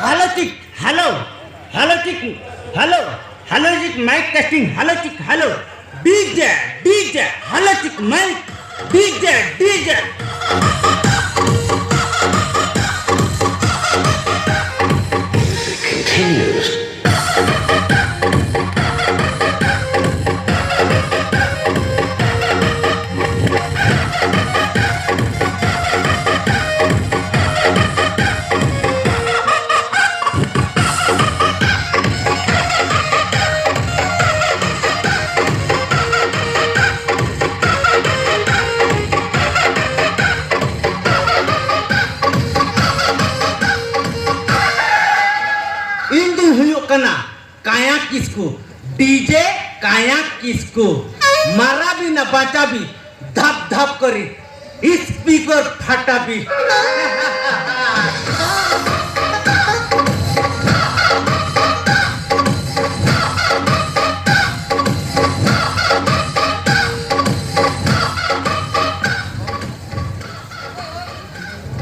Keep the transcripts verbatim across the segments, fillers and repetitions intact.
Hello, check. Hello. Hello, check. Hello. Hello, check. Mic testing. Hello, check. Hello. D J, D J. Hello, check. Mic. D J, D J. Music continues. ᱤᱧ ᱫᱩᱧ ᱦᱩᱭᱩᱜ ᱠᱟᱱᱟ ᱠᱟᱭᱟ ᱠᱤᱥᱠᱩ, D J ᱠᱟᱭᱟ ᱠᱤᱥᱠᱩ᱾ ᱢᱟᱨᱟᱵᱤ ᱱᱟ ᱵᱟᱪᱟᱵᱤ, ᱫᱷᱟᱯ ᱫᱷᱟᱯ ᱠᱚᱨᱤ, speaker ᱯᱷᱟᱴᱟᱵᱤ᱾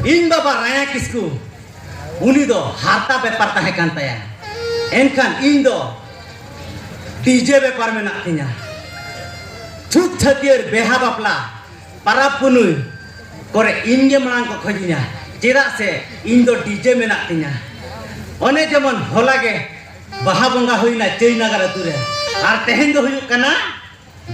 ᱤᱧ ᱵᱟᱵᱟ ᱨᱟᱭᱟ ᱠᱤᱥᱠᱩ, ᱩᱱᱤ ᱫᱚ ᱦᱟᱨᱛᱟ ᱵᱮᱯᱟᱨ ᱛᱟᱦᱮᱸ ᱠᱟᱱ ᱛᱟᱭᱟ, ᱮᱱᱠᱷᱟᱱ ᱤᱧ ᱫᱚ D J ᱵᱮᱯᱟᱨ ᱢᱮᱱᱟᱜ ᱛᱤᱧᱟ᱾ ᱪᱷᱩᱛ ᱪᱷᱟᱹᱴᱭᱟᱹᱨ, ᱵᱮᱦᱟ ᱵᱟᱯᱞᱟ, ᱯᱟᱨᱟᱵᱽ ᱯᱩᱱᱟᱹᱭ ᱠᱚᱨᱮ ᱤᱧ ᱜᱮ ᱢᱟᱲᱟᱝ ᱠᱚ ᱠᱷᱚᱡᱤᱧᱟ, ᱪᱮᱫᱟᱜ ᱥᱮ ᱤᱧ ᱫᱚ D J ᱢᱮᱱᱟᱜ ᱛᱤᱧᱟ᱾ ᱚᱱᱮ ᱡᱮᱢᱚᱱ ᱦᱚᱞᱟ ᱜᱮ ᱵᱟᱦᱟ ᱵᱚᱸᱜᱟ ᱦᱩᱭᱱᱟ ᱪᱟᱹᱭᱱᱟᱜᱟᱨ ᱟᱹᱛᱩ ᱨᱮ, ᱟᱨ ᱛᱮᱦᱮᱧ ᱫᱚ ᱦᱩᱭᱩᱜ ᱠᱟᱱᱟ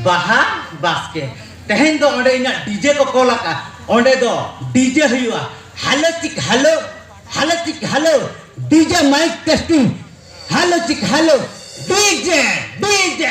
ᱵᱟᱦᱟ ᱵᱟᱥᱠᱮ᱾ ᱛᱮᱦᱮᱧ ᱫᱚ ᱚᱸᱰᱮ ᱤᱧᱟᱹᱜ D J ᱠᱚ ᱠᱚᱞ ᱟᱠᱟᱫ, ᱚᱸᱰᱮ ᱫᱚ D J ᱦᱩᱭᱩᱜᱼᱟ᱾ Hello check hello, hello check hello, D J mic testing, hello check hello, D J, D J᱾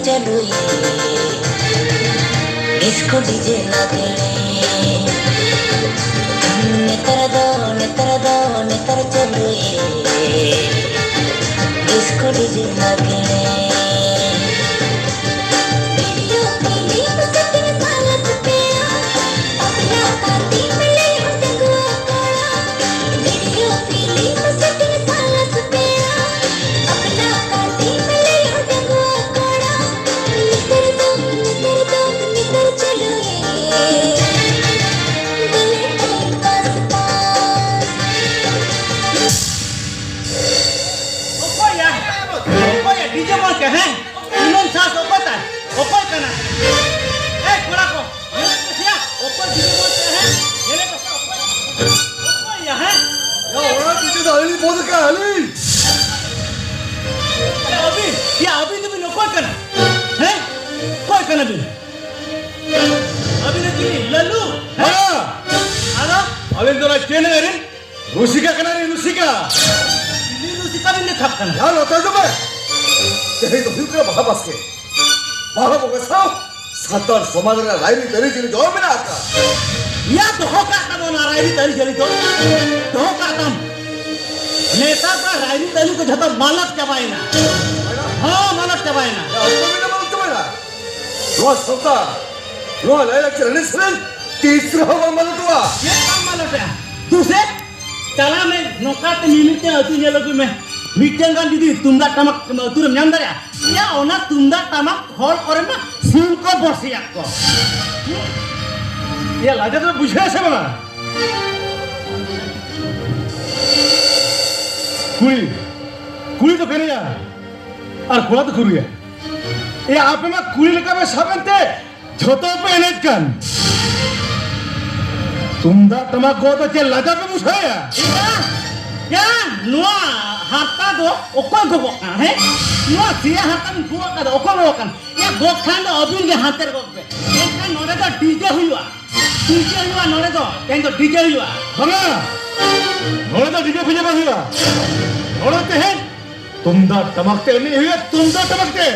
ᱪᱟᱹᱞᱩᱭᱮ ᱰᱤᱥᱠᱳ ᱰᱤᱡᱮ ᱞᱟᱜᱽᱲᱮ᱾ ᱱᱮᱛᱟᱨ ᱫᱚ, ᱱᱮᱛᱟᱨ ᱫᱚ, ᱱᱮᱛᱟᱨ ᱪᱟᱹᱞᱩᱭᱮ ᱰᱤᱥᱠᱳ ᱰᱤᱡᱮ ᱞᱟᱜᱽᱲᱮ᱾ ᱵᱷᱤᱰᱤᱭᱳ ᱠᱞᱤᱯ ᱥᱮᱴᱤᱝ ᱥᱟᱞᱟᱥ ᱯᱮᱭᱟ, ᱵᱟᱯᱞᱟ ᱠᱟᱛᱮ ᱢᱮᱞᱮ ᱰᱟᱺᱜᱩᱣᱟᱹ ᱠᱚᱲᱟ᱾ ᱵᱷᱤᱰᱤᱭᱳ ᱠᱞᱤᱯ ᱥᱮᱴᱤᱝ ᱥᱟᱞᱟᱥ ᱯᱮᱭᱟ, ᱵᱟᱯᱞᱟ ᱠᱟᱛᱮ ᱢᱮᱞᱮ ᱰᱟᱺᱜᱩᱣᱟᱹ ᱠᱚᱲᱟ᱾ ᱱᱮᱛᱟᱨ ᱫᱚ, ᱱᱮᱛᱟᱨ ᱫᱚ, ᱱᱮᱛᱟᱨ ᱪᱟᱹᱞᱩᱭᱮ ᱵᱚᱞᱮ ᱴᱟᱭᱤᱢ ᱯᱟᱥ ᱯᱟᱥ᱾ ᱚᱠᱚᱭᱟ? ᱚᱠᱚᱭᱟ? ᱰᱤᱡᱮ ᱵᱚᱞ ᱠᱮ, ᱦᱮᱸ? ᱤᱢᱚᱱ ᱥᱟᱥ ᱚᱠᱚᱭ ᱛᱟᱭ? ᱚᱠᱚᱭ ᱠᱟᱱᱟ? ᱮᱭ ᱠᱚᱲᱟ ᱠᱚ, ᱧᱮᱞᱮᱫ ᱠᱚ ᱥᱮᱭᱟ? ᱚᱠᱚᱭ ᱰᱤᱡᱮ ᱵᱚᱞ ᱠᱮ, ᱦᱮᱸ? ᱧᱮᱞᱮᱫ ᱠᱚ ᱥᱮᱭᱟ? ᱚᱠᱚᱭ? ᱚᱠᱚᱭ ᱭᱟ, ᱦᱮᱸ? ᱭᱟ, ᱚᱲᱟᱜ ᱰᱤᱡᱮ ᱫᱚ ᱟᱹᱞᱤᱧ ᱵᱚᱞ ᱠᱟᱜᱼᱟ, ᱟᱹᱞᱤᱧ᱾ ᱭᱟ, ᱟᱹᱵᱤᱱ, ᱭᱟ, ᱟᱹᱵᱤᱱ ᱫᱚᱵᱤᱱ ᱚᱠᱚᱭ ᱠᱟᱱᱟ? ᱦᱮᱸ? ᱚᱠᱚᱭ ᱠᱟᱱᱟ ᱵᱤᱱ? ᱟᱹᱵᱤᱱ ᱫᱚ ᱪᱤᱞᱤ? ᱞᱟᱹᱞᱩ? ᱦᱮᱸ? ᱦᱮᱸ᱾ ᱟᱫᱚ? ᱟᱹᱞᱤᱧ ᱫᱚ ᱚᱱᱟ ᱪᱮᱱᱱᱟᱭ ᱨᱮᱱ ᱨᱩᱥᱤᱠᱟ ᱠᱟᱱᱟᱞᱤᱧ, ᱨᱩᱥᱤᱠᱟ᱾ ᱪᱤᱞᱤ ᱨᱩᱥᱤᱠᱟ ᱵᱤᱱ ᱫᱮᱠᱷᱟᱜ ᱠᱟᱱᱟ? ᱭᱟ, ᱱᱚᱛᱮ ᱦᱤᱡᱩᱜ ᱢᱮ᱾ ᱛᱮᱦᱮᱧ ᱫᱚ ᱦᱩᱭᱩᱜ ᱠᱟᱱᱟ ᱵᱟᱦᱟ ᱵᱟᱥᱠᱮ᱾ ᱵᱟᱦᱟ ᱵᱚᱸᱜᱟ ᱥᱟᱶ ᱥᱟᱱᱛᱟᱲ ᱥᱚᱢᱟᱡᱽ ᱨᱮᱱᱟᱜ ᱨᱟᱭᱨᱤᱛ ᱟᱹᱨᱤᱪᱟᱹᱞᱤ ᱡᱚᱲᱟᱣ ᱢᱮᱱᱟᱜ ᱟᱠᱟᱫᱼᱟ᱾ ᱭᱟ, ᱫᱚᱦᱚ ᱠᱟᱜ ᱛᱟᱵᱚᱱᱟ ᱨᱟᱭᱨᱤᱛ ᱟᱹᱨᱤᱪᱟᱹᱞᱤ ᱫᱚ᱾ ᱫᱚᱦᱚ ᱠᱟᱜ ᱛᱟᱢ᱾ ᱱᱮᱛᱟᱨ ᱫᱚ ᱨᱟᱭᱨᱤᱛ ᱟᱹᱨᱤ ᱠᱚ ᱡᱷᱚᱛᱚ ᱢᱟᱞᱚᱴ ᱪᱟᱵᱟᱭᱮᱱᱟ᱾ ᱦᱚᱸ, ᱢᱟᱞᱚᱴ ᱪᱟᱵᱟᱭᱮᱱᱟ᱾ ᱭᱟ, ᱚᱠᱚᱭ ᱢᱮᱱᱟ ᱢᱟᱞᱚᱴ ᱪᱟᱵᱟᱭᱮᱱᱟ? ᱱᱚᱣᱟ ᱥᱟᱶᱛᱟ, ᱱᱚᱣᱟ ᱞᱟᱭᱼᱞᱟᱠᱪᱟᱨ ᱮᱱᱮᱡ ᱥᱮᱨᱮᱧ ᱛᱤᱥ ᱨᱮᱦᱚᱸ ᱵᱟᱝ ᱢᱟᱞᱚᱴᱚᱜᱼᱟ᱾ ᱪᱮᱫ ᱵᱟᱝ ᱢᱟᱞᱚᱴᱚᱜᱼᱟ? ᱫᱩᱥᱮ ᱪᱟᱞᱟᱣ ᱢᱮ, ᱱᱚᱝᱠᱟ ᱛᱮ ᱢᱤᱢᱤᱫᱴᱟᱝ ᱟᱹᱛᱩ ᱧᱮᱞ ᱟᱹᱜᱩᱭ ᱢᱮ᱾ ᱢᱤᱫᱴᱟᱝ ᱜᱟᱱ ᱡᱩᱫᱤ ᱛᱩᱢᱫᱟᱜ ᱴᱟᱢᱟᱠ ᱟᱹᱛᱩ ᱨᱮᱢ ᱧᱟᱢ ᱫᱟᱲᱮᱭᱟᱜᱼᱟ, ᱭᱟ, ᱚᱱᱟ ᱛᱩᱢᱫᱟᱜ ᱴᱟᱢᱟᱠ ᱠᱷᱚᱲ ᱠᱚᱨᱮ ᱢᱟ ᱥᱤᱢ ᱠᱚ ᱵᱚᱥᱮᱭᱟᱜ ᱠᱚ᱾ ᱭᱟ, ᱞᱟᱡᱟ ᱫᱚ ᱵᱩᱡᱷᱟᱹᱣ ᱥᱮ ᱵᱟᱝᱟ? ᱠᱩᱲᱤ, ᱠᱩᱲᱤ ᱫᱚ ᱠᱟᱱᱟᱭᱟ ᱟᱨ ᱠᱚᱲᱟ ᱫᱚ ᱠᱩᱲᱤᱭᱟ᱾ ᱭᱟ, ᱟᱯᱮ ᱢᱟ ᱠᱩᱲᱤ ᱞᱮᱠᱟ ᱯᱮ ᱥᱟᱵ ᱮᱱᱛᱮ ᱡᱷᱚᱛᱚ ᱯᱮ ᱮᱱᱮᱡ ᱠᱟᱱ᱾ ᱛᱩᱢᱫᱟᱜ ᱴᱟᱢᱟᱠ ᱜᱚᱜ ᱫᱚ ᱪᱮᱫ ᱞᱟᱡᱟ ᱯᱮ ᱵᱩᱡᱷᱟᱹᱣᱮᱜᱼᱟ? ᱭᱟ, ᱭᱟ, ᱱᱚᱣᱟ ᱦᱟᱨᱛᱟ ᱫᱚ ᱚᱠᱚᱭ ᱜᱚᱜᱚᱜ ᱠᱟᱱᱟ, ᱦᱮᱸ? ᱱᱚᱣᱟ ᱥᱮᱭᱟ ᱦᱟᱨᱛᱟ ᱵᱤᱱ ᱜᱚᱜ ᱠᱟᱫᱟ, ᱚᱠᱚᱭ ᱜᱚᱜᱚᱜ ᱠᱟᱱᱟ? ᱭᱟ, ᱜᱚᱜ ᱠᱷᱟᱱ ᱫᱚ ᱟᱹᱵᱤᱱ ᱜᱮ ᱦᱟᱱᱛᱮ ᱨᱮ ᱜᱚᱜ ᱵᱮᱱ᱾ ᱮᱱᱠᱷᱟᱱ ᱱᱚᱰᱮ ᱫᱚ ᱰᱤᱡᱮ ᱦᱩᱭᱩᱜᱼᱟ, ᱰᱤᱡᱮ ᱦᱩᱭᱩᱜᱼᱟ ᱱᱚᱰᱮ ᱫᱚ, ᱛᱮᱦᱮᱧ ᱫᱚ ᱰᱤᱡᱮ ᱦᱩᱭᱩᱜᱼᱟ᱾ ᱵᱟᱝᱟ, ᱱᱚᱰᱮ ᱫᱚ ᱰᱤᱡᱮ ᱯᱷᱤᱡᱮ ᱵᱟᱝ ᱦᱩᱭᱩᱜᱼᱟ᱾ ᱱᱚᱰᱮ ᱛᱮᱦᱮᱧ ᱛᱩᱢᱫᱟᱜ ᱴᱟᱢᱟᱠ ᱛᱮ ᱮᱱᱮᱡ ᱦᱩᱭᱩᱜᱼᱟ, ᱛᱩᱢᱫᱟᱜ ᱴᱟᱢᱟᱠ ᱛᱮ᱾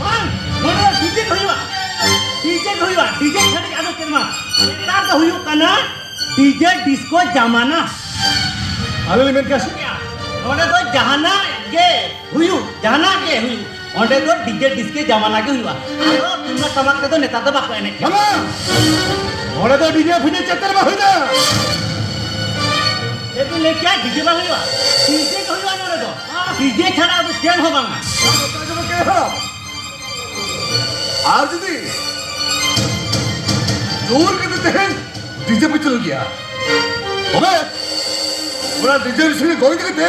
ᱵᱟᱝ, ᱱᱚᱰᱮ ᱫᱚ ᱰᱤᱡᱮ ᱦᱩᱭᱩᱜᱼᱟ᱾ ᱰᱤᱡᱮ ᱦᱩᱭᱩᱜᱼᱟ, ᱰᱤᱡᱮ ᱪᱷᱟᱹᱲᱤ ᱟᱫᱚ ᱪᱮᱫ ᱢᱟ? ᱱᱮᱛᱟᱨ ᱫᱚ ᱦᱩᱭᱩᱜ ᱠᱟᱱᱟ ᱰᱤᱡᱮ ᱰᱤᱥᱠᱳ ᱡᱟᱢᱟᱱᱟ᱾ ᱟᱞᱮ ᱞᱮ ᱢᱮᱱ ᱠᱮᱭᱟ ᱥᱮ? ᱱᱚᱰᱮ ᱫᱚ ᱡᱟᱦᱟᱱᱟᱜ ᱜᱮ ᱦᱩᱭᱩᱜ, ᱡᱟᱦᱟᱱᱟᱜ ᱜᱮ ᱦᱩᱭᱩᱜ, ᱚᱸᱰᱮ ᱫᱚ ᱰᱤᱡᱮ ᱰᱤᱥᱠᱮ ᱡᱟᱢᱟᱱᱟ ᱜᱮ ᱦᱩᱭᱩᱜᱼᱟ᱾ ᱟᱫᱚ ᱛᱩᱢᱫᱟᱜ ᱴᱟᱢᱟᱠ ᱛᱮᱫᱚ ᱱᱮᱛᱟᱨ ᱫᱚ ᱵᱟᱠᱚ ᱮᱱᱮᱡ ᱠᱟᱱᱟ᱾ ᱵᱟᱝᱟ, ᱱᱚᱰᱮ ᱫᱚ ᱰᱤᱡᱮ ᱯᱷᱤᱡᱮ ᱪᱮᱫ ᱵᱟᱝ ᱦᱩᱭᱩᱜᱼᱟ᱾ ᱪᱮᱫ ᱵᱤᱱ ᱞᱟᱹᱭ ᱠᱮᱭᱟ? ᱰᱤᱡᱮ ᱵᱟᱝ ᱦᱩᱭᱩᱜᱼᱟ, ᱰᱤᱡᱮ ᱜᱮ ᱦᱩᱭᱩᱜᱼᱟ ᱱᱚᱰᱮ ᱫᱚ᱾ ᱰᱤᱡᱮ ᱪᱷᱟᱲᱟ ᱟᱫᱚ ᱪᱮᱫ ᱦᱚᱸ ᱵᱟᱝᱟ᱾ ᱟᱨ ᱡᱩᱫᱤ ᱡᱳᱨ ᱠᱟᱛᱮ ᱛᱮᱦᱮᱧ ᱰᱤᱡᱮ ᱯᱮ ᱪᱟᱹᱞᱩ ᱜᱮᱭᱟ, ᱛᱚᱵᱮ ᱚᱱᱟ ᱰᱤᱡᱮ ᱢᱮᱥᱤᱱ ᱜᱚᱡ ᱠᱟᱛᱮ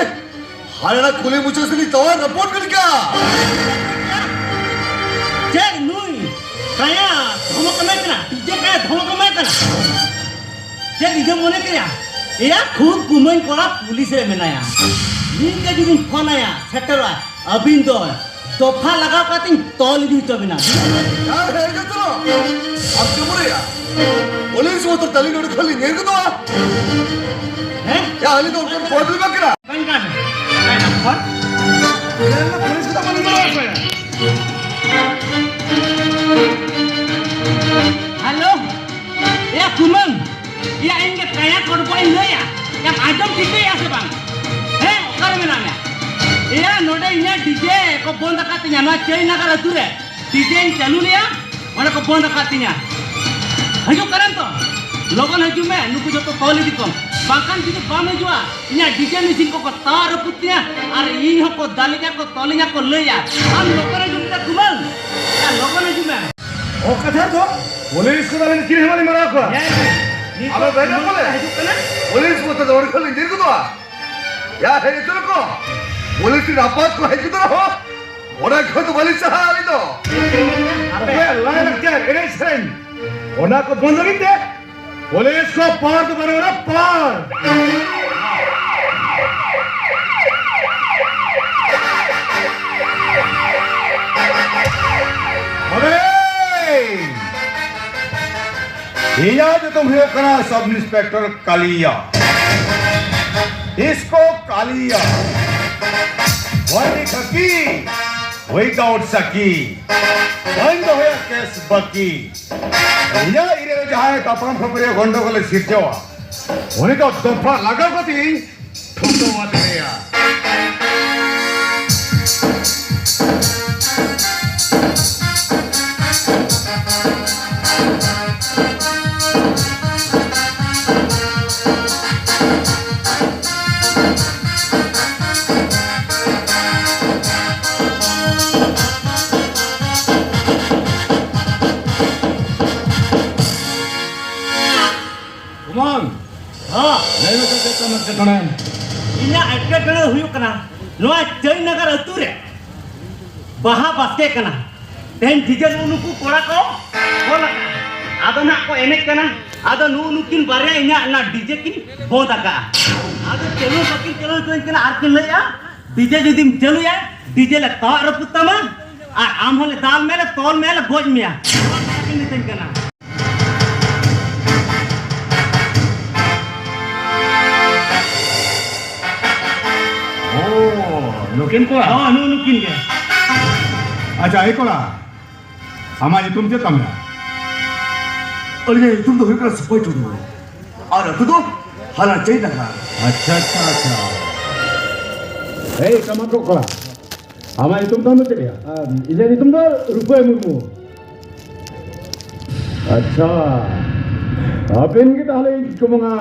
ᱦᱟᱱᱟ ᱠᱩᱞᱦᱤ ᱢᱩᱪᱟᱹᱫ ᱥᱮᱫ ᱛᱟᱣᱟ ᱨᱟᱹᱯᱩᱫ ᱜᱤᱰᱤ ᱠᱟᱜᱼᱟ᱾ ᱪᱮᱫ ᱱᱩᱭ ᱠᱟᱭᱟ ᱫᱷᱚᱢᱚᱠ ᱮᱢᱟᱭ ᱠᱟᱱᱟ? ᱰᱤᱡᱮ ᱠᱟᱭᱟ ᱫᱷᱚᱢᱚᱠ ᱮᱢᱟᱭ ᱠᱟᱱᱟ? ᱪᱮᱫ ᱰᱤᱡᱮ ᱢᱚᱱᱮ ᱠᱮᱭᱟ? ᱮᱭᱟ ᱠᱷᱩᱵ ᱠᱩᱢᱟᱹᱧ ᱠᱚᱲᱟ ᱯᱩᱞᱤᱥ ᱨᱮ ᱢᱮᱱᱟᱭᱟ᱾ ᱱᱤᱛ ᱜᱮ ᱡᱩᱫᱤᱧ ᱯᱷᱳᱱ ᱟᱭᱟ, ᱥᱮᱴᱮᱨᱚᱜᱼᱟᱭ᱾ ᱟᱹᱵᱤᱱ ᱫᱚ ᱫᱚᱯᱷᱟ ᱞᱟᱜᱟᱣ ᱠᱟᱛᱮᱧ ᱛᱚᱞ ᱤᱫᱤ ᱦᱚᱪᱚ ᱵᱤᱱᱟ᱾ ᱟᱨ ᱦᱮᱸ ᱡᱚᱛᱚ ᱟᱢ ᱪᱮᱫ ᱵᱚᱞᱮᱭᱟ? ᱯᱩᱞᱤᱥ ᱢᱚᱛᱚ ᱛᱟᱹᱞᱤᱧ ᱱᱚᱰᱮ ᱠᱷᱚᱱ ᱞᱤᱧ ᱧᱮᱞ ᱜᱚᱫᱚᱜᱼᱟ᱾ ᱦᱮᱸ? ᱭᱟ, ᱟᱹᱞᱤᱧ ᱫᱚ ᱚᱱᱠᱟᱱ ᱯᱚᱫᱽ ᱨᱮ ᱵᱟᱝ ᱠᱟᱱᱟ᱾ ᱵᱟᱝ ᱠᱟᱱᱟ᱾ ᱵᱟᱝ ᱠᱟᱱᱟ᱾ ᱯᱩᱞᱤᱥ ᱠᱚᱫᱚ ᱵᱟᱹᱞᱤᱧ ᱵᱟᱲᱟᱭ ᱚᱠᱚᱭ᱾ ᱦᱮᱞᱳ, ᱮᱭᱟ ᱠᱩᱢᱟᱹᱝ, ᱮᱭᱟ ᱤᱧ ᱜᱮ ᱠᱟᱭᱟ ᱠᱚᱰᱵᱚᱭ ᱤᱧ ᱞᱟᱹᱭᱟ, ᱮᱢ ᱟᱸᱡᱚᱢ ᱴᱷᱤᱠᱟᱹᱭᱟ ᱥᱮ ᱵᱟᱝ? ᱦᱮᱸ, ᱚᱠᱟᱨᱮ ᱢᱮᱱᱟᱜ ᱢᱮᱭᱟ? ᱮᱭᱟ ᱱᱚᱰᱮ ᱤᱧᱟᱹᱜ ᱰᱤᱡᱮ ᱠᱚ ᱵᱚᱱᱫ ᱟᱠᱟᱫ ᱛᱤᱧᱟ ᱱᱚᱣᱟ ᱪᱟᱹᱭᱱᱟᱜᱟᱨ ᱟᱹᱛᱩ ᱨᱮ᱾ ᱰᱤᱡᱮᱧ ᱪᱟᱹᱞᱩ ᱞᱮᱭᱟ, ᱚᱸᱰᱮ ᱠᱚ ᱵᱚᱱᱫ ᱟᱠᱟᱫ ᱛᱤᱧᱟ᱾ ᱦᱤᱡᱩᱜ ᱠᱟᱱᱟᱢ ᱛᱚ? ᱞᱚᱜᱚᱱ ᱦᱤᱡᱩᱜ ᱢᱮ, ᱱᱩᱠᱩ ᱡᱚᱛᱚ ᱛᱚᱞ ᱤᱫᱤ ᱠᱚᱢ, ᱵᱟᱝᱠᱷᱟᱱ ᱡᱩᱫᱤ ᱵᱟᱢ ᱦᱤᱡᱩᱜᱼᱟ, ᱤᱧᱟᱹᱜ ᱰᱤᱡᱮ ᱢᱮᱥᱤᱱ ᱠᱚᱠᱚ ᱛᱟᱣᱟ ᱨᱟᱹᱯᱩᱫ ᱛᱤᱧᱟ ᱟᱨ ᱤᱧ ᱦᱚᱸᱠᱚ ᱫᱟᱞᱤᱧᱟ ᱠᱚ, ᱛᱚᱞᱤᱧᱟ ᱠᱚ, ᱞᱟᱹᱭᱟ᱾ ᱟᱢ ᱞᱚᱜᱚᱱ ᱦᱤᱡᱩᱜ ᱢᱮ ᱠᱩᱢᱟᱹᱝ, ᱮᱭᱟ ᱞᱚᱜᱚᱱ ᱦᱤᱡᱩᱜ ᱢᱮ᱾ ᱚ, ᱠᱟᱛᱷᱟ ᱫᱚ ᱯᱩᱞᱤᱥ ᱠᱚᱫᱚ ᱟᱹᱞᱤᱧ ᱪᱤᱞᱤ ᱦᱚᱸ ᱵᱟᱹᱞᱤᱧ ᱢᱟᱱᱟᱣ ᱠᱚᱣᱟ᱾ ᱦᱮᱸ, ᱱᱤᱛᱚᱜ ᱟᱫᱚ ᱵᱮᱱ ᱯᱩᱞᱤᱥ ᱵᱚᱞᱮ? ᱦᱤᱡᱩᱜ ᱠᱟᱱᱟ᱾ ᱯᱩᱞᱤᱥ ᱠᱚ ᱛᱮᱫᱚ ᱚᱸᱰᱮ ᱠᱷᱚᱱ ᱞᱤᱧ ᱫᱤᱨ ᱜᱚᱫᱚᱜᱼᱟ᱾ ᱭᱟ, ᱦᱮᱡ ᱩᱛᱟᱹᱨ ᱠᱚ᱾ ᱯᱩᱞᱤᱥ ᱨᱮᱱ ᱟᱯᱟᱛ ᱠᱚ ᱦᱮᱡ ᱩᱛᱟᱹᱨ ᱦᱚᱸ ᱚᱸᱰᱮ ᱠᱷᱚᱱ ᱫᱚ ᱵᱟᱹᱞᱤᱧ ᱥᱟᱦᱟᱜᱼᱟ ᱟᱹᱞᱤᱧ ᱫᱚ᱾ ᱟᱯᱮ ᱚᱠᱚᱭᱟᱜ ᱞᱟᱭ ᱞᱟᱠᱪᱟᱨ, ᱮᱱᱮᱡ ᱥᱮᱨᱮᱧ, ᱚᱱᱟ ᱠᱚ ᱵᱚᱱᱫ ᱞᱟᱹᱜᱤᱫ ᱛᱮ ᱯᱩᱞᱤᱥ ᱠᱚ ᱯᱟᱣᱟᱨ ᱫᱚ ᱵᱟᱹᱱᱩᱜᱼᱟ, ᱯᱟᱣᱟᱨ᱾ ᱦᱚᱨᱮ! ᱤᱧᱟᱜ ᱧᱩᱛᱩᱢ ᱦᱩᱭᱩᱜ ᱠᱟᱱᱟ ᱥᱟᱵ ᱤᱱᱥᱯᱮᱠᱴᱚᱨ ᱠᱟᱞᱤᱭᱟ᱾ ᱤᱥᱠᱳ ᱠᱟᱞᱤᱭᱟ᱾ ᱵᱷᱟᱹᱜᱤ ᱠᱷᱟᱹᱠᱤ᱾ Without Saki ᱵᱟᱹᱧ ᱫᱚᱦᱚᱭᱟ ᱠᱮᱥ ᱵᱟᱹᱠᱤ᱾ ᱤᱧᱟᱹᱜ ᱤᱨᱟᱹ ᱨᱮ ᱡᱟᱦᱟᱸᱭ ᱛᱟᱯᱟᱢ ᱠᱷᱟᱹᱯᱟᱹᱨᱤ ᱜᱚᱱᱰᱚᱜᱳᱞᱮ ᱥᱤᱨᱡᱟᱹᱣᱟ, ᱩᱱᱤ ᱫᱚ ᱫᱚᱯᱷᱟ ᱞᱟᱜᱟᱣ ᱠᱟᱛᱮ ᱤᱧ ᱴᱷᱩᱠᱟᱹᱣ ᱟᱫᱮᱭᱟ᱾ ᱠᱚᱢᱚᱞ, ᱦᱚᱸ᱾ ᱞᱟᱹᱭ ᱢᱮᱥᱮ, ᱪᱮᱫ ᱛᱟᱢ ᱮᱴᱠᱮᱴᱚᱬᱮ? ᱤᱧᱟᱹᱜ ᱮᱴᱠᱮᱴᱚᱬᱮ ᱦᱩᱭᱩᱜ ᱠᱟᱱᱟ, ᱱᱚᱣᱟ ᱪᱟᱹᱭᱱᱟᱜᱟᱨ ᱟᱹᱛᱩ ᱨᱮ ᱵᱟᱦᱟ ᱵᱟᱥᱠᱮ ᱠᱟᱱᱟ᱾ ᱛᱮᱦᱮᱧ ᱰᱤᱡᱮ ᱱᱩᱜᱼᱩ ᱱᱩᱠᱩ ᱠᱚᱲᱟ ᱠᱚ ᱠᱚᱞ ᱟᱠᱟᱫᱼᱟ᱾ ᱟᱫᱚ ᱱᱟᱜ ᱠᱚ ᱮᱱᱮᱡ ᱠᱟᱱᱟ᱾ ᱟᱫᱚ ᱱᱩᱜᱼᱩ ᱱᱩᱠᱤᱱ ᱵᱟᱨᱭᱟ ᱤᱧᱟᱹᱜ ᱚᱱᱟ ᱰᱤᱡᱮ ᱠᱤᱱ ᱵᱚᱸᱫᱽ ᱟᱠᱟᱫᱼᱟ᱾ ᱟᱫᱚ ᱪᱟᱹᱞᱩ ᱵᱟᱹᱠᱤᱱ ᱪᱟᱹᱞᱩ ᱦᱚᱪᱚᱧ ᱠᱟᱱᱟ᱾ ᱟᱨ ᱠᱤᱱ ᱞᱟᱹᱭᱮᱫᱼᱟ, "ᱰᱤᱡᱮ ᱡᱩᱫᱤᱢ ᱪᱟᱹᱞᱩᱭᱟ, ᱰᱤᱡᱮ ᱞᱮ ᱛᱟᱣᱟᱜ ᱨᱟᱹᱯᱩᱫ ᱛᱟᱢᱟ, ᱟᱨ ᱟᱢ ᱦᱚᱸᱞᱮ ᱫᱟᱞ ᱢᱮᱭᱟ, ᱞᱮ ᱛᱚᱞ ᱢᱮᱭᱟ, ᱞᱮ ᱜᱚᱡ ᱢᱮᱭᱟ᱾" ᱱᱚᱣᱟ ᱠᱤᱱ ᱢᱤᱛᱟᱹᱧ ᱠᱟᱱᱟ᱾ ᱳ, ᱱᱩᱠᱤᱱ ᱠᱚᱲᱟ? ᱦᱚᱸ, ᱱᱩᱜᱼᱩ ᱱᱩᱠᱤᱱ ᱜᱮ᱾ ᱟᱪᱪᱷᱟ, ᱮ ᱠᱚᱲᱟ, ᱟᱢᱟᱜ ᱧᱩᱛᱩᱢ ᱪᱮᱫ ᱛᱟᱢ ᱭᱟ? ᱟᱹᱞᱤᱧᱟᱜ ᱧᱩᱛᱩᱢ ᱫᱚ ᱦᱩᱭᱩᱜ ᱠᱟᱱᱟ ᱥᱩᱠᱚᱭ ᱴᱩᱰᱩ᱾ ᱟᱨ ᱟᱹᱛᱩ ᱫᱚ ᱦᱟᱱᱟ ᱪᱟᱹᱭᱱᱟᱜᱟᱨ᱾ ᱟᱪᱪᱷᱟ, ᱟᱪᱪᱷᱟ, ᱟᱪᱪᱷᱟ᱾ ᱮᱭ, ᱴᱟᱢᱟᱠ ᱜᱚᱜ ᱠᱚᱲᱟ, ᱟᱢᱟᱜ ᱧᱩᱛᱩᱢ ᱛᱟᱢ ᱫᱚ ᱪᱮᱫ ᱭᱟ? ᱟᱨ ᱤᱧᱟᱹᱜ ᱧᱩᱛᱩᱢ ᱫᱚ ᱨᱩᱯᱟᱹᱭ ᱢᱩᱨᱢᱩ᱾ ᱟᱪᱪᱷᱟ, ᱟᱵᱮᱱ ᱜᱮ ᱛᱟᱦᱞᱮ ᱤᱧ ᱠᱚ ᱢᱟᱝᱟ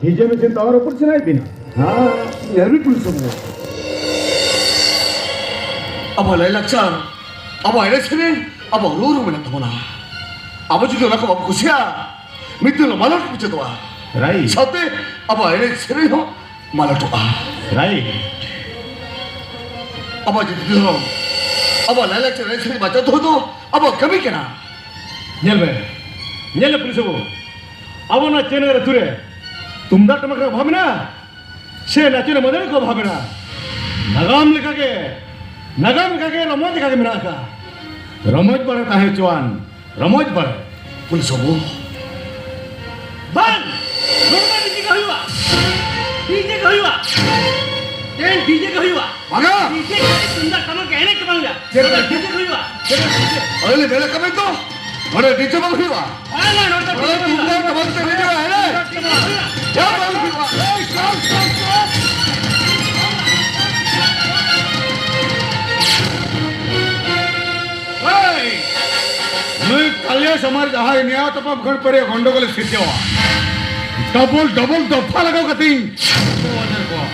ᱰᱤᱡᱮ ᱢᱮᱥᱤᱱ ᱛᱟᱣᱟᱨ ᱨᱟᱹᱯᱩᱫ ᱥᱟᱱᱟᱭᱮᱫ ᱵᱮᱱᱟ? ᱦᱮᱸ, ᱧᱮᱞ ᱵᱤᱱ ᱯᱩᱞᱤᱥ ᱵᱟᱹᱵᱩ᱾ ᱟᱵᱚᱣᱟᱜ ᱞᱟᱭᱼᱞᱟᱠᱪᱟᱨ, ᱟᱵᱚᱣᱟᱜ ᱮᱱᱮᱡ ᱥᱮᱨᱮᱧ, ᱟᱵᱚᱣᱟᱜ ᱨᱩ ᱨᱩ ᱢᱮᱱᱟᱜ ᱛᱟᱵᱚᱱᱟ᱾ ᱟᱵᱚ ᱡᱩᱫᱤ ᱚᱱᱟ ᱠᱚ ᱵᱟᱵᱚ ᱠᱩᱥᱤᱭᱟᱜᱼᱟ, ᱢᱤᱫ ᱫᱤᱱ ᱦᱤᱞᱳᱜ ᱢᱟᱞᱚᱴ ᱢᱩᱪᱟᱹᱫᱚᱜᱼᱟ᱾ Right. ᱥᱟᱶᱛᱮ ᱟᱵᱚᱣᱟᱜ ᱮᱱᱮᱡ ᱥᱮᱨᱮᱧ ᱦᱚᱸ ᱢᱟᱞᱚᱴᱚᱜᱼᱟ᱾ Right. ᱟᱵᱚᱣᱟᱜ ᱡᱟᱹᱛᱤ ᱫᱷᱚᱨᱚᱢ, ᱟᱵᱚᱣᱟᱜ ᱞᱟᱭᱼᱞᱟᱠᱪᱟᱨ ᱮᱱᱮᱡ ᱥᱮᱨᱮᱧ ᱵᱟᱧᱪᱟᱣ ᱫᱚᱦᱚ ᱫᱚ ᱟᱵᱚᱣᱟᱜ ᱠᱟᱹᱢᱤ ᱠᱟᱱᱟ᱾ ᱧᱮᱞ ᱵᱮᱱ, ᱧᱮᱞ ᱵᱮᱱ ᱯᱩᱞᱤᱥ ᱵᱟᱹᱵᱩ, ᱟᱵᱚ ᱱᱚᱣᱟ ᱪᱟᱹᱭᱱᱟᱜᱟᱨ ᱟᱹᱛᱩ ᱨᱮ ᱛᱩᱢᱫᱟᱜ ᱴᱟᱢᱟᱠ ᱨᱮᱱᱟᱜ ᱚᱵᱷᱟᱵ ᱢᱮᱱᱟᱜᱼᱟ ᱥᱮ ᱱᱟᱪᱚᱱᱤᱭᱟᱹ ᱢᱟᱹᱫᱟᱹᱲᱤᱭᱟᱹ ᱠᱚ ᱚᱵᱷᱟᱵ ᱢᱮᱱᱟᱜᱼᱟ? ᱱᱟᱜᱟᱢ ᱞᱮᱠᱟᱜᱮ, ᱱᱟᱜᱟᱢ ᱞᱮᱠᱟᱜᱮ ᱨᱚᱢᱚᱡᱽ ᱞᱮᱠᱟᱜᱮ ᱢᱮᱱᱟᱜ ᱟᱠᱟᱫᱼᱟ᱾ ᱨᱚᱢᱚᱡᱽ ᱵᱟᱲᱮ ᱛᱟᱦᱮᱸ ᱦᱚᱪᱚᱣᱟᱱ, ᱨᱚᱢᱚᱡᱽ ᱵᱟᱲᱮ᱾ ᱯᱩᱞᱤᱥ ᱵᱟᱹᱵᱩ᱾ ᱵᱟᱝ! ᱱᱚᱰᱮ ᱫᱚ ᱰᱤᱡᱮ ᱜᱮ ᱦᱩᱭᱩᱜᱼᱟ᱾ ᱰᱤᱡᱮ ᱜᱮ ᱦᱩᱭᱩᱜᱼᱟ᱾ ᱛᱮᱦᱮᱧ ᱰᱤᱡᱮ ᱜᱮ ᱦᱩᱭᱩᱜᱼᱟ᱾ ᱵᱟᱝᱟ᱾ ᱰᱤᱡᱮ ᱠᱷᱟᱹᱞᱤ ᱛᱩᱢᱫᱟᱜ ᱴᱟᱢᱟᱠ ᱜᱮ ᱮᱱᱮᱡ ᱫᱚ ᱵᱟᱝ ᱦᱩᱭᱩᱜᱼᱟ᱾ ᱪᱮᱫ ᱱᱚᱰᱮ ᱰᱤᱡᱮ ᱦᱩᱭᱩᱜᱼᱟ᱾ ᱪᱮᱫ ᱰᱤᱡᱮ? ᱟᱹᱞᱤᱧ ᱢᱮᱱᱮᱫ ᱠᱟᱹᱢᱤ ᱫᱚ ᱱᱚᱰᱮ ᱰᱤᱡᱮ ᱵᱟᱝ ᱦᱩᱭᱩᱜᱼᱟ᱾ ᱵᱟᱝᱟ, ᱱᱚᱰᱮ ᱱᱚᱰᱮ ᱰᱤᱡᱮ ᱦᱩᱭᱩᱜᱼᱟ᱾ ᱛᱩᱢᱫᱟᱜ ᱴᱟᱢᱟᱠ ᱛᱮ ᱦᱩᱭᱩᱜᱼᱟ, ᱮᱱᱮᱡ᱾ ᱪᱮᱫ ᱵᱟᱝ ᱦᱩᱭᱩᱜᱼᱟ? ᱮᱭ, ᱪᱚᱞ, ᱪᱚᱞ, ᱪᱚᱞ᱾ ᱮᱭ, ᱱᱩᱭ ᱠᱟᱞᱤᱭᱟ ᱥᱚᱢᱟᱡᱽ ᱡᱟᱦᱟᱸᱭ ᱱᱮᱭᱟᱣ ᱛᱟᱯᱟᱢ ᱠᱷᱚᱱ ᱯᱮᱨᱮ ᱜᱚᱱᱰᱚᱜᱳᱞ ᱥᱤᱨᱡᱟᱹᱣᱟ᱾ ᱰᱚᱵᱚᱞ, ᱰᱚᱵᱚᱞ ᱫᱚᱯᱷᱟ ᱞᱟᱜᱟᱣ ᱠᱟᱛᱮᱧ ᱠᱚᱣᱟ᱾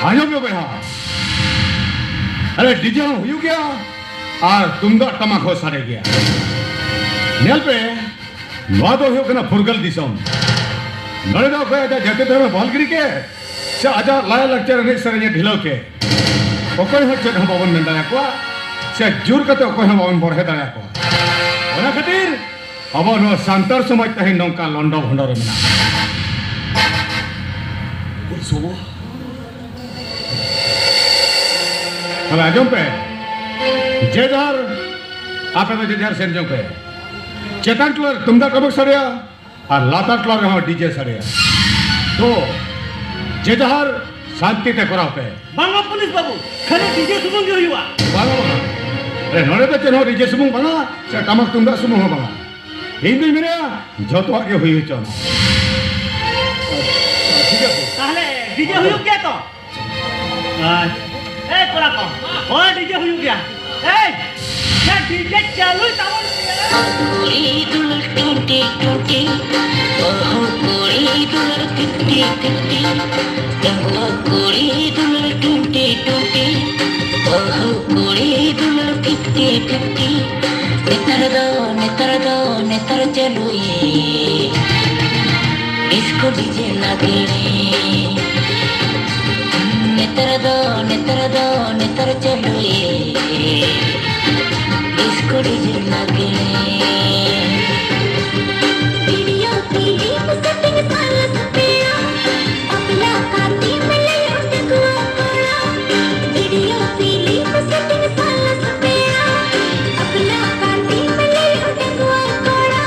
ᱟᱸᱡᱚᱢ ᱢᱮ ᱵᱚᱭᱦᱟ, ᱟᱨᱮ ᱰᱤᱡᱮ ᱦᱚᱸ ᱦᱩᱭᱩᱜ ᱜᱮᱭᱟ ᱟᱨ ᱛᱩᱢᱫᱟᱜ ᱴᱟᱢᱟᱠ ᱦᱚᱸ ᱥᱟᱰᱮ ᱜᱮᱭᱟ᱾ ᱧᱮᱞ ᱯᱮ, ᱱᱚᱣᱟ ᱫᱚ ᱦᱩᱭᱩᱜ ᱠᱟᱱᱟ ᱯᱷᱩᱨᱜᱟᱹᱞ ᱫᱤᱥᱚᱢ᱾ ᱱᱚᱰᱮ ᱫᱚ ᱚᱠᱚᱭ ᱟᱡᱟᱜ ᱡᱟᱹᱛᱤ ᱫᱷᱚᱨᱚᱢ ᱵᱟᱞᱜᱤᱨᱤ ᱠᱮ ᱥᱮ ᱟᱡᱟᱜ ᱞᱟᱭ ᱞᱟᱠᱪᱟᱨ ᱮᱱᱮᱡ ᱥᱮᱨᱮᱧ ᱮ ᱰᱷᱤᱞᱟᱹᱣ ᱠᱮ, ᱚᱠᱚᱭ ᱦᱚᱸ ᱪᱮᱫ ᱦᱚᱸ ᱵᱟᱵᱚᱱ ᱢᱮᱱ ᱫᱟᱲᱮᱭᱟᱠᱚᱣᱟ ᱥᱮ ᱡᱳᱨ ᱠᱟᱛᱮ ᱚᱠᱚᱭ ᱦᱚᱸ ᱵᱟᱵᱚᱱ ᱵᱚᱲᱦᱮ ᱫᱟᱲᱮᱭᱟᱠᱚᱣᱟ᱾ ᱚᱱᱟ ᱠᱷᱟᱹᱛᱤᱨ ᱟᱵᱚ ᱱᱚᱣᱟ ᱥᱟᱱᱛᱟᱲ ᱥᱚᱢᱟᱡᱽ ᱛᱮᱦᱮᱧ ᱱᱚᱝᱠᱟ ᱞᱚᱱᱰᱚ ᱵᱷᱚᱱᱰᱚ ᱨᱮ ᱢᱮᱱᱟᱜᱼᱟ᱾ ᱛᱟᱦᱞᱮ ᱟᱸᱡᱚᱢ ᱯᱮ, ᱡᱮ ᱡᱟᱦᱟᱨ, ᱟᱯᱮ ᱫᱚ ᱡᱮ ᱡᱟᱦᱟᱨ ᱥᱮᱱ ᱡᱚᱝ ᱯᱮ᱾ ᱪᱮᱛᱟᱱ ᱴᱚᱞᱟ ᱨᱮ ᱛᱩᱢᱫᱟᱜ ᱴᱟᱢᱟᱠ ᱥᱟᱰᱮᱭᱟ ᱟᱨ ᱞᱟᱛᱟᱨ ᱴᱚᱞᱟ ᱨᱮᱦᱚᱸ ᱰᱤᱡᱮ ᱥᱟᱰᱮᱭᱟ᱾ ᱛᱚ ᱡᱮ ᱡᱟᱦᱟᱨ ᱥᱟᱱᱛᱤ ᱛᱮ ᱠᱚᱨᱟᱣ ᱯᱮ᱾ ᱵᱟᱝᱟ ᱯᱩᱞᱤᱥ ᱵᱟᱹᱵᱩ, ᱠᱷᱟᱹᱞᱤ ᱰᱤᱡᱮ ᱥᱩᱢᱩᱝ ᱜᱮ ᱦᱩᱭᱩᱜᱼᱟ᱾ ᱵᱟᱝᱟ, ᱵᱟᱝᱟ᱾ ᱮ, ᱱᱚᱰᱮ ᱫᱚ ᱪᱮᱫ ᱦᱚᱸ ᱰᱤᱡᱮ ᱥᱩᱢᱩᱝ ᱵᱟᱝᱟ, ᱥᱮ ᱴᱟᱢᱟᱠ ᱛᱩᱢᱫᱟᱜ ᱥᱩᱢᱩᱝ ᱦᱚᱸ ᱵᱟᱝᱟ᱾ ᱤᱧ ᱫᱩᱧ ᱢᱮᱱᱟ ᱡᱷᱚᱛᱚᱣᱟᱜ ᱜᱮ ᱦᱩᱭ ᱦᱚᱪᱚᱱ᱾ ᱴᱷᱤᱠ ᱟᱪᱷᱮ? ᱛᱟᱦᱞᱮ ᱰᱤᱡᱮ ᱦᱩᱭᱩᱜ ᱜᱮᱭᱟ ᱛᱚ? ᱟᱪᱪᱷᱟ᱾ ᱮᱭ ᱠᱚᱲᱟ ᱠᱚ, ᱦᱳᱭ ᱰᱤᱡᱮ ᱦᱩᱭᱩᱜ ᱜᱮᱭᱟ᱾ ᱮᱭ, ᱭᱟ ᱰᱤᱡᱮ ᱪᱟᱹᱞᱩᱭ ᱛᱟᱵᱚᱱ ᱯᱮ᱾ ᱠᱩᱲᱤ ᱫᱩᱞᱟᱹᱲ ᱴᱩᱱᱴᱤ ᱴᱩᱱᱴᱤ, ᱵᱟᱹᱦᱩ ᱠᱩᱲᱤ ᱫᱩᱞᱟᱹᱲ ᱯᱷᱤᱯᱴᱤ ᱯᱷᱤᱯᱴᱤ, ᱰᱟᱺᱜᱩᱣᱟᱹ ᱠᱩᱲᱤ ᱫᱩᱞᱟᱹᱲ ᱴᱩᱱᱴᱤ ᱴᱩᱱᱴᱤ, ᱵᱟᱹᱦᱩ ᱠᱩᱲᱤ ᱫᱩᱞᱟᱹᱲ ᱯᱷᱤᱯᱴᱤ ᱯᱷᱤᱯᱴᱤ᱾ ᱱᱮᱛᱟᱨ ᱫᱚ, ᱱᱮᱛᱟᱨ ᱫᱚ, ᱱᱮᱛᱟᱨ ᱪᱟᱹᱞᱩᱭᱮ ᱰᱤᱥᱠᱳ ᱰᱤᱡᱮ ᱞᱟᱜᱽᱲᱮ᱾ ᱱᱮᱛᱟᱨ ᱫᱚ, ᱱᱮᱛᱟᱨ ᱫᱚ, ᱱᱮᱛᱟᱨ ᱪᱟᱹᱞᱩᱭᱮ ᱰᱤᱥᱠᱳ ᱰᱤᱡᱮ ᱞᱟᱜᱽᱲᱮ᱾ ᱵᱷᱤᱰᱤᱭᱳ ᱯᱷᱤᱞᱢ ᱥᱩᱴᱤᱝ ᱥᱟᱞᱟ ᱥᱟᱯᱲᱟᱣ, ᱵᱟᱯᱞᱟ ᱯᱟᱨᱴᱤ ᱢᱮᱞᱟ ᱰᱟᱺᱜᱩᱣᱟᱹ ᱠᱚᱲᱟ᱾ ᱵᱷᱤᱰᱤᱭᱳ ᱯᱷᱤᱞᱢ ᱥᱩᱴᱤᱝ ᱥᱟᱞᱟ ᱥᱟᱯᱲᱟᱣ, ᱵᱟᱯᱞᱟ ᱯᱟᱨᱴᱤ ᱢᱮᱞᱟ ᱰᱟᱺᱜᱩᱣᱟᱹ ᱠᱚᱲᱟ᱾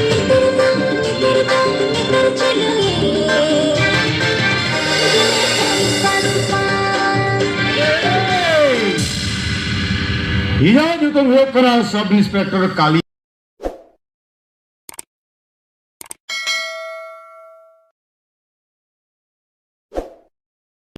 ᱱᱮᱛᱟᱨ ᱫᱚ, ᱱᱮᱛᱟᱨ ᱫᱚ, ᱱᱮᱛᱟᱨ ᱪᱟᱹᱞᱩᱭᱮ᱾ ᱤᱧᱟᱹᱜ ᱧᱩᱛᱩᱢ ᱦᱩᱭᱩᱜ ᱠᱟᱱᱟ ᱥᱟᱵ ᱤᱱᱥᱯᱮᱠᱴᱚᱨ ᱠᱟᱞᱤ᱾